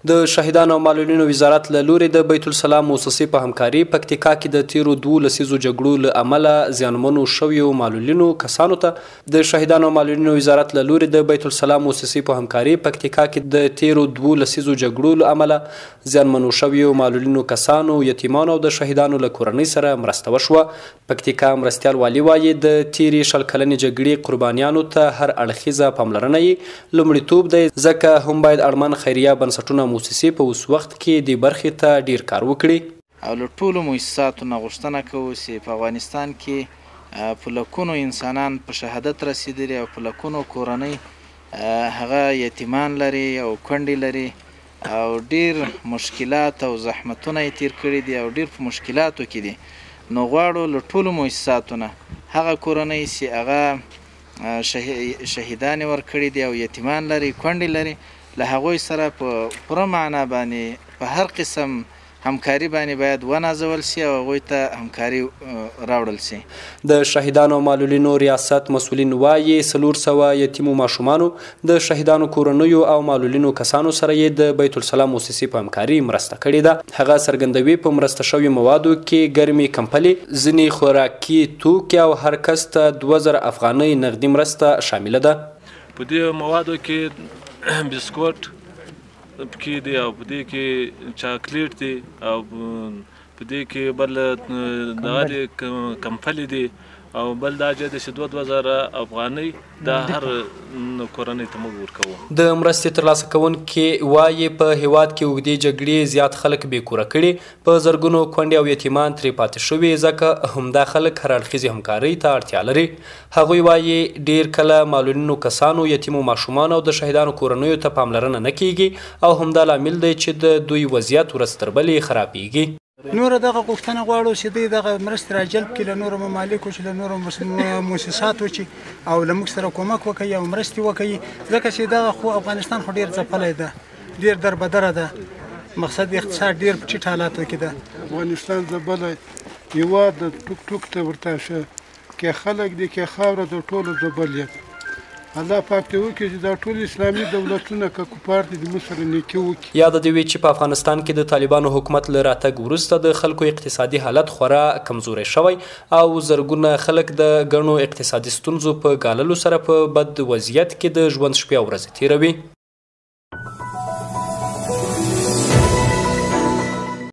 د شهیدانو او معلولینو وزارت له لوري د بیت السلام موسسې په همکاري پکتیکا کې د تیرو دوو لسیزو جګړو له امله زیانمنو شویو معلولینو کسانو ته د شهیدانو او معلولینو وزارت له لوري د بیت السلام موسسې په همکاري پکتیکا کې د تیرو دوو لسیزو جګړو له امله زیانمنو شویو معلولینو کسانو، یتیمانو او د شهیدانو له کورنۍ سره مرسته وشوه. پکتیکا مرستیال والي وايي، د تېرې 20 کلنې جګړې قربانیانو ته هر اړخیزه پاملرنه یې لومړیتوب دی، ځکه هم باید اړمن خیریه بنسټونه او موسسې په اوس وخت کې دې برخې ته ډېر کار وکړي. او له ټولو موسساتو نه غوښتنه کوو چې په افغانستان کې په لکونو انسانان په شهادت رسېدلي او په لکونو کورنۍ هغه یتیمان لري او کونډې لري او ډېر مشکلات او زحمتونه یې تېر کړي دي او ډېر په مشکلاتو کې دي، نو غواړو له ټولو موسساتو نه هغه کورنۍ چې هغه شهیدان یې ورکړي دي او یتیمان لري، کونډې لري، له هغوی سره په پوره معنا باندې په هر قسم همکاري باندې باید ونازول شي او هغوی ته همکاري راوړل شي. د شهیدانو او معلولینو ریاست مسولین وايي، 400 یتیمو ماشومانو، د شهیدانو کورنیو او معلولینو کسانو سره یې د بیت السلام موسسې په همکاري مرسته کړې ده. هغه څرګندوي، په مرسته شویو موادو کې ګرمې کمپلې، ځینې خوراکي توکي او هر کس ته 2000 افغانۍ نغدي مرسته شامله ده. په دې موادو کې بسکوټ پکې دی او په دې کې چاکلیټ دی او په دې کې بل دغه دی کمپلې دی او بل دا چې 2000 افغانۍ دا هر کورنۍ ته موږ ورکوو. د مرستې ترلاسه کوونکي وايي، په هیواد کې اوږدې جګړې زیات خلک بې کوره کړي، په زرګونو کونډې او یتیمان ترې پاتې شوي، ځکه همدا خلک هر اړخیزې همکارۍ ته اړتیا لري. هغوی وايي، ډېر کله معلولینو کسانو، یتیمو ماشومانو او د شهیدانو کورنیو ته پاملرنه نه کیږي او همدا لامل دی چې د دوی وضعیت ورځ تر بلې خرابیږي. نوره دغه غوښتنه غواړو چې دوی دغه مرستې راجلب کړي له نورو ممالکو چې له نورو موسساتو چې او له موږ سره کومک وکړي او مرستې وکړي، ځکه چې دغه خو افغانستان خو ډېر ځپلی ده، ډېر دربدره ده، مقصد اقتصاد ډېر په ټیټ حالاتو کې ده. افغانستان ځپلی هېواد د ټوک ټوک ته ورته شه، کې خلک دي کې خاوره د ټولو ځپلی. الله پاک دې وکړي چې دا ټول اسلامي دولتونه که کفار دي موږ سره نیکي وکړي. یاده دې وي چې په افغانستان کې د طالبانو حکومت له راتګ وروسته د خلکو اقتصادي حالت خورا کمزوری شوی او زرګونه خلک د ګڼو اقتصادي ستونزو په ګاللو سره په بد وضعیت کې د ژوند شپې او ورځې تېروي.